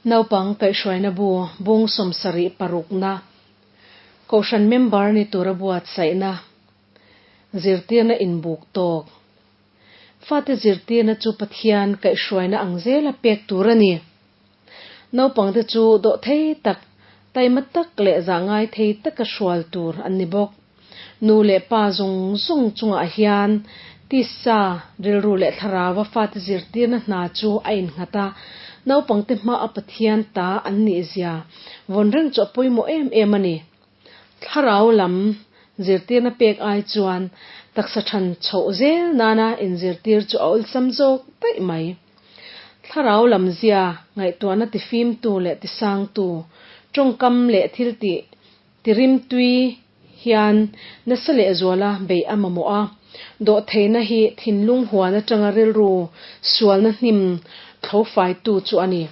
Naupang kaihhruaina bu bung 76 na Kohhran member ni tura buatsaihna zirtirna inbuk tawk. Fate zirtirna chu Pathian kaihhruaina ang zela pek tur a ni. Naupangte chu dawhthei tak, taima tak leh zahngai thei taka hrual tur an ni bawk. Nu leh pa zawng zawng chungah hian tisa, rilru leh thlarauva fate zirtirna hna chu a innghat a, naupangte hmaa Pathian ta an nihzia vawn reng chu a pawimawh em em a ni. Thlarau lam zirtirna pek ai chuan taksa than chhoh zel nana inzirtir chu a awlsam zawk daih mai. Thlarau lam zia ngaihtuahna tifimtu leh tisangtu, tawngkam leh thiltih tirimtui hian nasa lehzuala beih a mamawh a. Dawhtheihna hi thinlung huan atanga rilru sualna hnim thlofaitu chu a ni.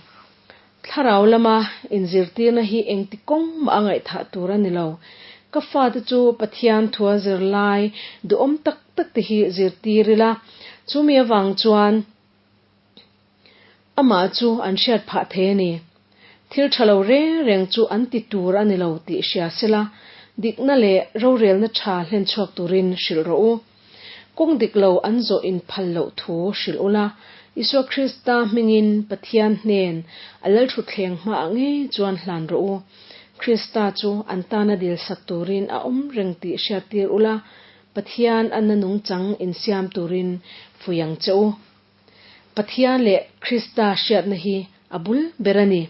Thlarau lama inzirtirna hi engti kawng mah a ngaihthah tur a ni lo. Ka fate chu Pathian thua zirlai duhawm tak tak te hi zirtir ila, chumi avang chuan amah chu an hriat phah thei a ni. Thil tha lo reng reng chu an ti tur a ni lo tih hria sela, dikna leh rorelna tha hlen chhuak turin hrilh rawh u. Kawng dik lo an zawh in phal loh thu hrilh ula, Isua Krista hmingin Pathian hnen a lalthutthleng hmaah ngei chuan hlan rawh u. Krista chu an tana dilsak turin a awm reng tih hriattir ula, Pathian anna nungchang insiam turin fuih ang che u. Pathian leh Krista hriatna hi a bul ber a ni.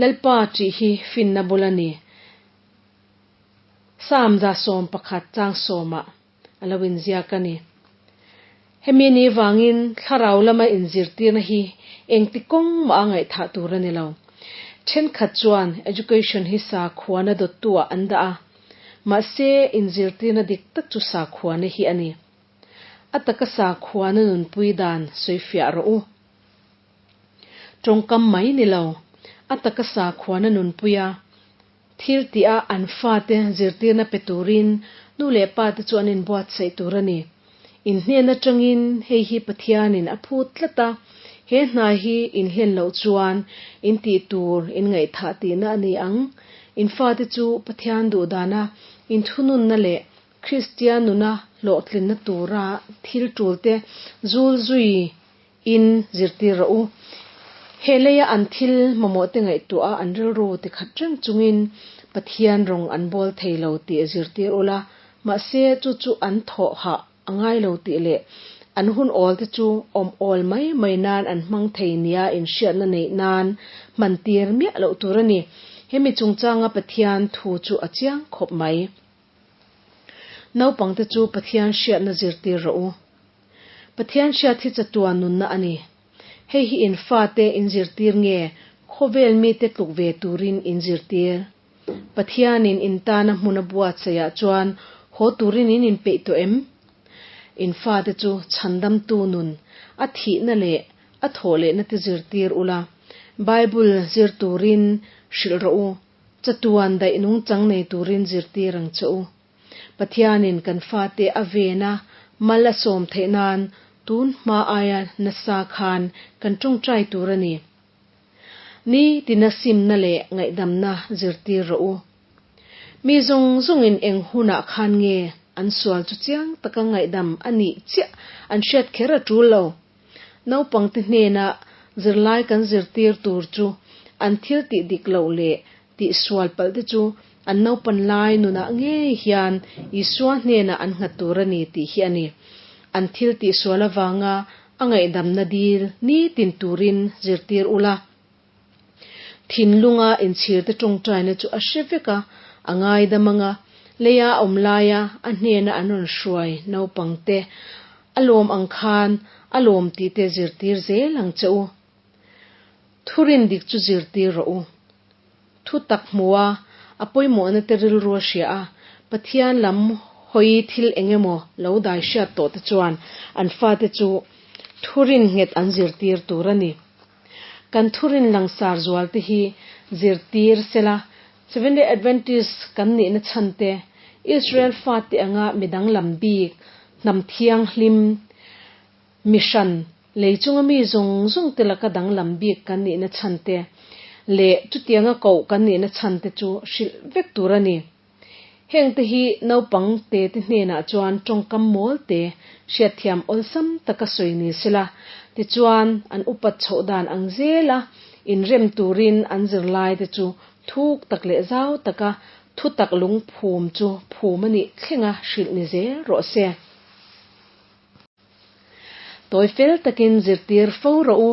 Lalpa tih hi finna bul a ni. Psalm 11 chang sawmah a lo inziak a ni. Hemi ni vangin thlarau lama inzirtirna hi engti kawng mah a ngaihthah tur a ni lo. Thenkhat chuan education hi sakhuana dawttu-ah an dah a, mahse inzirtirna dik tak chu sakhuana hi a ni. A taka sakhuana nunpui dan sawifiah rawh u. Tawngkam mai ni lo, a taka sakhuana nunpui a, Thil tih a an fate zirtirna pe turin nu leh pa te chu an inbuatsaih tur a ni. In hnen atangin hei hi Pathianin a phut tlat a, he hna hi in hlen loh chuan in tih tur in ngaihthah tihna a ni ang. In fate chu Pathian duhdana inthununna leh Kristian nuna hlawhtlinna tura thil tulte zul zui In zirtir rawh u. He leia an thil mamawhte ngaihtuah a an rilru tikhat reng chungin Pathian rawng an bawl thei lo tih zirtir ula, mahse chu chu an thawh hah a ngai lo tih leh an hun awl te chu awm awl mai mai nan an hmang thei nia inhriatna neih nan hman tir miah loh tur a ni. Hemi chungchanga Pathian thu chu a chiang khawp mai. Naupangte chu Pathian hriatna zirtir rawh u. Pathian hriat hi chatuan nunna a ni. Hei hi in fate in zirtir nge khawvel mite tluk ve turin in zirtir? Pathianin in tana hmun a buatsaihah chuan haw turin in inpeih tawh em? In fate chu chhandamtu nun, a thihna leh a thawhlehna te zirtir ula, Bible zir turin hrilh rawh u. Chatuan daih nungchang nei turin zirtir ang che u. Pathianin kan fate a ven a, mal a sawm theih nan tun hma aia nasa khan kan tawngtai tur a ni. Ni tina simna leh ngaihdamna zirtir rawh u. Mi zawng zawngin eng hunah khan nge an sual chu chiang taka ngaihdam a nih chiah an hriat kher a tul lo. Naupangte hnena zirlai kan zirtir tur chu an thil tih dik loh leh tih sual palh te chu an naupan lai nunah ngei hian Isua hnenah an nghat tur a ni tih hi a ni. An thil tih sual avanga a ngaihdamna dil nitin turin zirtir ula. Thinlunga inchhirte tawngtaina chu a hre vek a, a ngaidam anga leia a awm laia a hnena an rawn hruai naupangte a lawm ang khan a lawm tih te zirtir zel ang che u. Thurin dik chu zirtir rawh u. Thu tak hmua a pawimawhna te rilru a hria a, Pathian lam hawi thil eng emaw lo dai hriat tawh te chuan an fate chu thurin nghet an zirtir tur a ni. Kan thurin langsar zual te hi zirtir sela, Seventh-day Adventist kan nihna chhan te, Israel fate anga midang lam bik, hnam thianghlim, mihran Lei chunga mi zawng zawng te laka danglam bik kan nihna chhan te leh chutianga koh kan nihna chhan te chu hrilh vek tur a ni. Heng te hi naupang te te hnenah chuan tawngkam mawl te hriatthiam awlsam taka sawi ni sela, tichuan an upat chhoh dan ang zela inrem turin an zirlai te chu thuk tak leh zau taka thutak lungphum chu phum a nih thlenga hrilh ni zel rawh se. Tawi fel takin zirtir fo rawh u.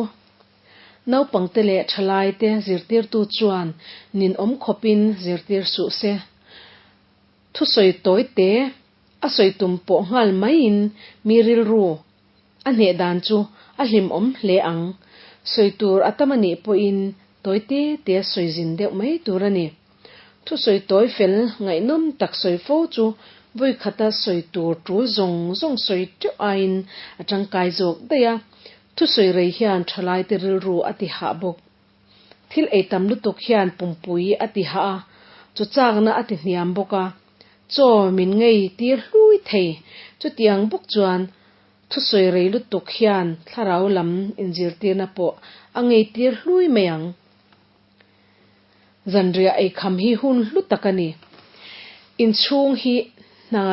Naupangte leh thalaite zirtirtu chuan ninawm khawpin zirtir suh se. Thusawi tawi te a sawi tum pawh nghal maiin mi rilru a hneh dan chu a hlimawm hle ang. Sawi tur a tam a nih pawhin tawi te te sawi zin deuh mai tur a ni. Thusawi tawi fel ngaihnawm tak sawi fo chu vawi khata sawi tur tul zawng zawng sawi teuh aiin a tangkai zawk daih a, thusawi rei hian thalaite rilru a ti hah bawk. Thil ei tam lutuk hian pumpui a ti hah a, chaw chakna a ti hniam bawk a, chaw min ngei tir hlui thei. Chutiang bawk chuan thusawi rei lutuk hian thlarau lam inzirtirna pawh a ngei tir hlui mai ang. Zanriah eikham hi hun hlu tak a ni. Inchhung hi hna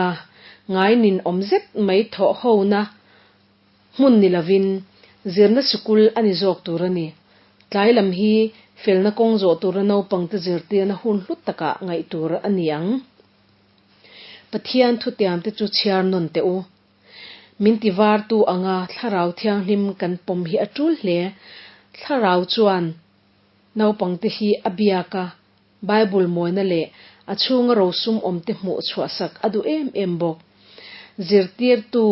ngai nin awm zet mai thawh hona hmun ni lovin zirna sikul a ni zawk tur a ni. Tlai lam hi felna kawng zawh tura naupangte zirtirna hun hlu takah ngaih tur a ni ang. Pathian thutiamte chu chhiar nawn teh u. Min ti vartu anga Thlarau Thianghlim kan pawm hi a tul hle. Thlarau chuan naupangte hi a biak a, Bible mawina leh a chhunga rosum awmte hmuh chhuahsak a duh em em bawk. Zirtirtu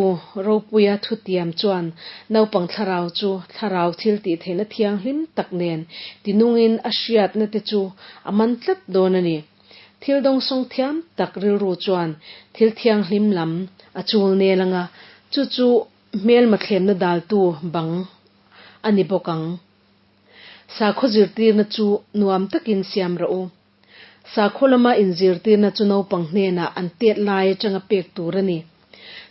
ropuia thutiam chuan naupang thlarau chu thlarau thil tihtheihna thianghlim tak nen tinungin a hriatna te chu a man tlat dawn a ni. Thil dawngsawng thiam tak rilru chuan thil thianghlim lam a chul nel anga, chu chu hmelma thlemna daltu bang a ni bawk ang. Sakhaw zirtirna chu nuam takin siam rawh u. Sakhaw lama inzirtirna chu naupang hnenah an tet lai atanga pek tur a ni.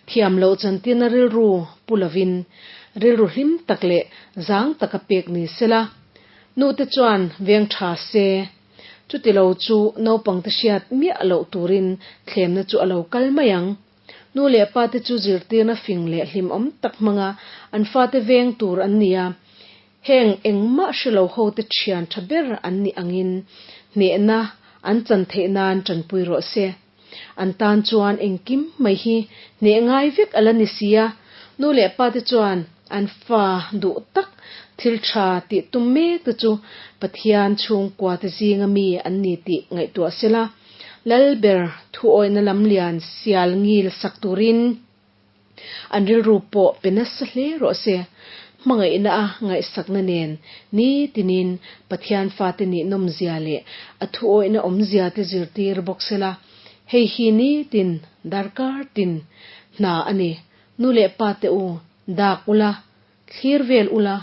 Thiam loh chantirna rilru pu lovin rilru hlim tak leh zang taka pek ni sela, nute chuan veng tha se. Chuti lo chu naupangte hriat miah loh turin thlemna chu a lo kal mai ang. Nu leh pate chu zirtirna fing leh hlimawm tak hmanga an fate veng tur an ni a, heng engmah hre lo hote thian tha ber an nih angin hnehna an chan theih nan tanpui rawh se. An tan chuan engkim mai hi hneh ngai vek a la ni si a, nu leh pate chuan an fa duh tak thil tha tih tum mek te chu Pathian chhungkua te zinga mi an ni tih ngaihtuah sela, Lalber thuawihna lamlian sial ngil sak turin an rilru pawh pe nasa hle rawh se. Hmangaihna a ngaihsakna nen nitinin Pathian fate nih nawmzia leh a thuawihna awmzia te zirtir bawk sela, hei hi nitin darkar tin hna a ni. Nu leh pa te u, dak ula, thlir vel ula,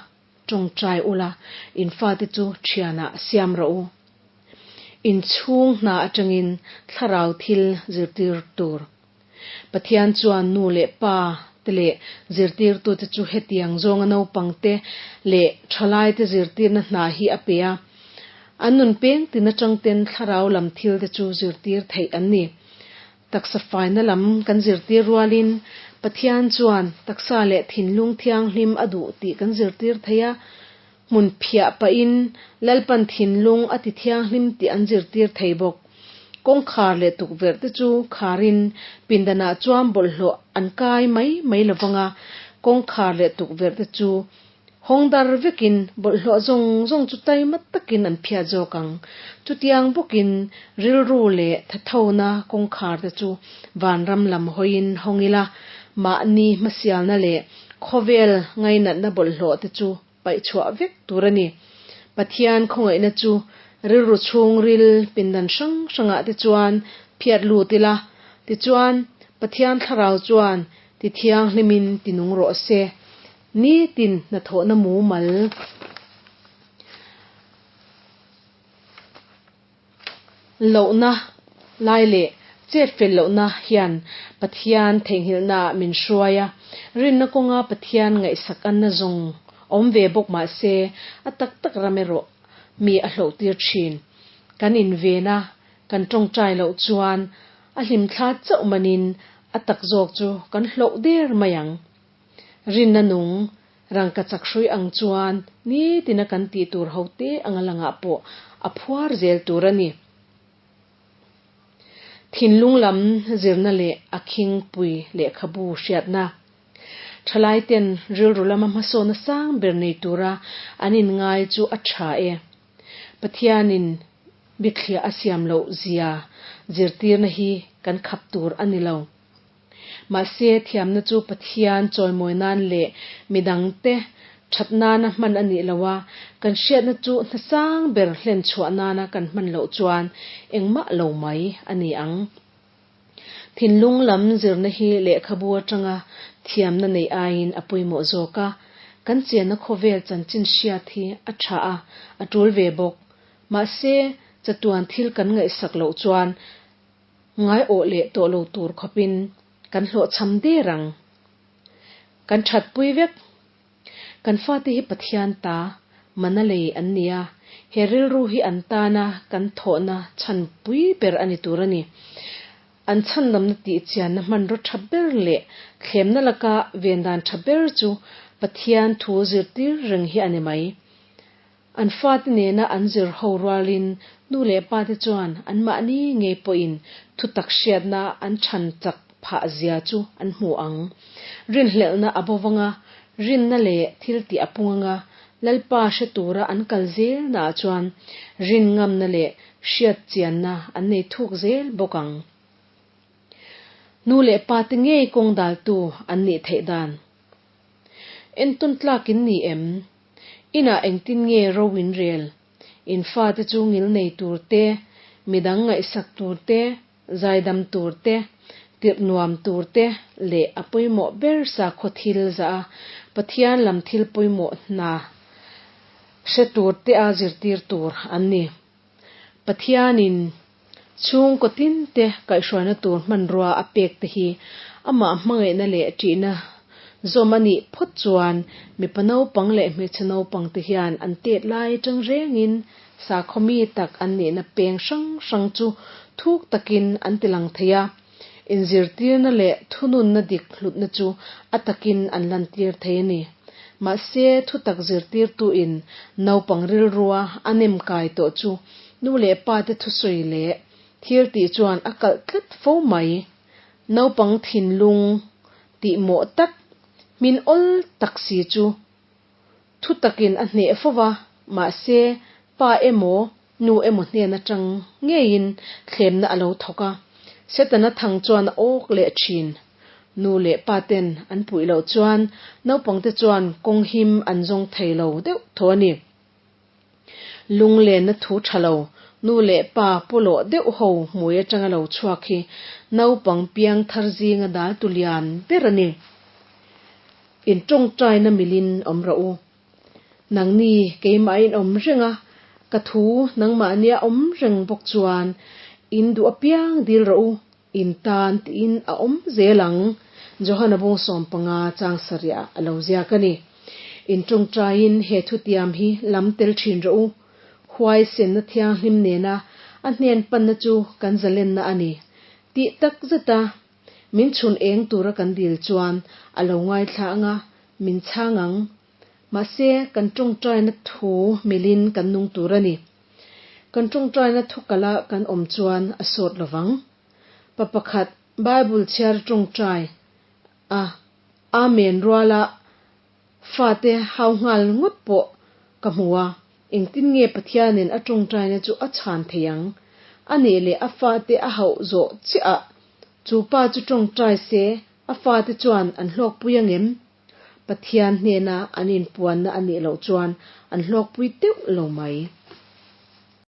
Tawngtai ula, in fate chu thianah siam rawh u. In chhung hna atangin thlarau thil zirtir tur. Pathian chuan nu leh pa te leh zirtirtute chu hetiang zawnga naupang te leh thalai te zirtirna hna hi a pe a. An nun peng tin atang ten thlarau lam thil te chu zirtir theih an ni. Taksa faina lam kan zirtir rualin Pathian chuan taksa leh thinlung thianghlim a duh tih kan zirtir thei a, hmun phiah pahin Lalpan thinlung a ti thianghlim tih an zirtir thei bawk. Kawngkhar leh tukverh te chu kharin pindanah chuan bawlhhlawh an kai mai mai lovang a, kawngkhar leh tukverh te chu Hawng dar vekin bawlhhlawh zawng zawng chu taima takin an phiat zawk ang. Chutiang bawkin rilru leh thathona kawngkhar te chu vanram lam hawiin hawng ila, mahni hmasialna leh khawvel ngainatna bawlhhlawh te chu paih chhuah vek tur a ni. Pathian khawngaihna chu rilru chhungril pindan hrang hrangah te chuan phiat lut ila, tichuan Pathian thlarau chuan ti thianghlimin ti nung rawh se. Nitin hnathawhna mumal lohna lai leh chet fel lohna hian Pathian theihnghilhnaah min hruai a. Rinna kawnga Pathian ngaihsak anna zawng awm ve bawk mah se, a tak tak ram erawh mi a hlohtir thin. Kan inven a, kan tawngtai loh chuan a hlimthla chauh manin a tak zawk chu kan hloh der mai ang. Rinna nung, rangkachak hrui ang chuan nitina kan tih tur ho te anga langah pawh a phuar zel tur a ni. Thinlung lam zirna leh a khingpui lehkhabu hriatna. Thalaiten rilru lama hmasawna sang ber nei tura an inngai chu a tha e. Pathianin bithliah a siam loh zia zirtirna hi kan khap tur a ni lo. Mahse, thiamna chu Pathian chawimawi nan leh midangte that nana hman a nih lo a, kan hriatna chu hnasang ber hlen chhuah nana kan hman loh chuan engmah lo mai a ni ang. Thinlung lam zirna hi lehkhabu atanga thiamna neih aiin a pawimawh zawk a, kan chenna khawvel chanchin hriat hi a tha a, a tul ve bawk. Mahse, chatuan thil kan ngaihsak loh chuan ngai awh leh tawh lo tur khawpin kan hlawhchham der ang. Kan thatpui vek. Kan fate hi Pathian ta, mana lei an ni a, he rilru hi an tana kan thawhna chhan pui ber a ni tur a ni. An chhandamna tih chianna hmanraw tha ber leh thlemna laka ven dan tha ber chu Pathian thu zirtir reng hi a ni mai. An fate nena an zir ho rualin nu leh pate chuan anmahni ngei pawhin thutak hriatna an chhan chak phah zia chu an hmu ang. Rinhlelhna a bo vang a, rinna leh thiltih a pung anga Lalpa hre tura an kal zelnaah chuan rin ngamna leh hriat chianna an nei thuk zel bawk ang. Nu leh pate ngei kawng daltu an nih theih dan. Entawn tlak in ni em? Inah engtin nge ro in rel? In fate chu ngil nei tur te, midang ngaihsak tur te, zaidam tur te, tirh nuam tur te leh a pawimawh ber sakhaw thil zah a Pathian lam thil pawimawh hna hre tur te a zirtir tur an ni. Pathianin chhungkaw tin te kaihhruaina tur hmanrua a pek te hi amah hmangaihna leh ṭihna zawm a nih phawt chuan mipa naupang leh hmeichhe naupang te hian an tet lai aṭang rengin sakhaw mi tak an nihna peng hrang hrang chu thuk takin an ti lang thei a, inzirtirna leh thununna dik hlutna chu a takin an lantir thei a ni. Mahse, thutak zirtirtuin naupang rilrua a nem kai tawh chu nu leh pate thusawi leh thil tih chuan a kalh tlat fo mai. Naupang thinlung tihmawh tak, hmin awl tak si chu thutakin a hneh fo va, mahse, pa emaw nu emaw hnen atang ngeiin thlemna a lo thawk a, Setana thang chuan a awk leh thin. Nu leh pa ten an puih loh chuan naupangte chuan kawng him an zawng thei lo deuh tho a ni. Lunglenna thu tha lo, nu leh pa pawlawh deuh ho hmui atanga lo chhuak hi naupang piang thar zinga dal tu lian ber a ni. In tawngtaina milin awm rawh u. Nangni keimahin awm reng a, ka thu nangmahnia awm reng bawk chuan in duh apiang dil rawh u, in tan tiin a awm zel ang, Johana bung 15 chang sarih a lo ziak a ni. In tawngtaiin he thutiam hi lam tel thin rawh u, huaisenna thianghlim nena a hnen panna chu kan zalenna a ni tih tak zeta min chhun eng tura kan dil chuan a lo ngaithla anga min chhang ang. Mahse, kan tawngtaina thu milin kan nung tur a ni. Kan tawngtaina thu kala kan awm chuan a sawt lo vang. Pa pakhat Bible chhiar tawngtai a Amen ruala fate hau nghal ngawt pawh ka hmu a, engtin nge Pathianin a tawngtaina chu a chhan thei ang? A nih leh a fate a hauh zawh chiah ah chu pa chu tawngtai se a fate chuan an hlawkpui angem? Pathian hnena an inpuanna a nih loh chuan an hlawkpui teuh lo mai.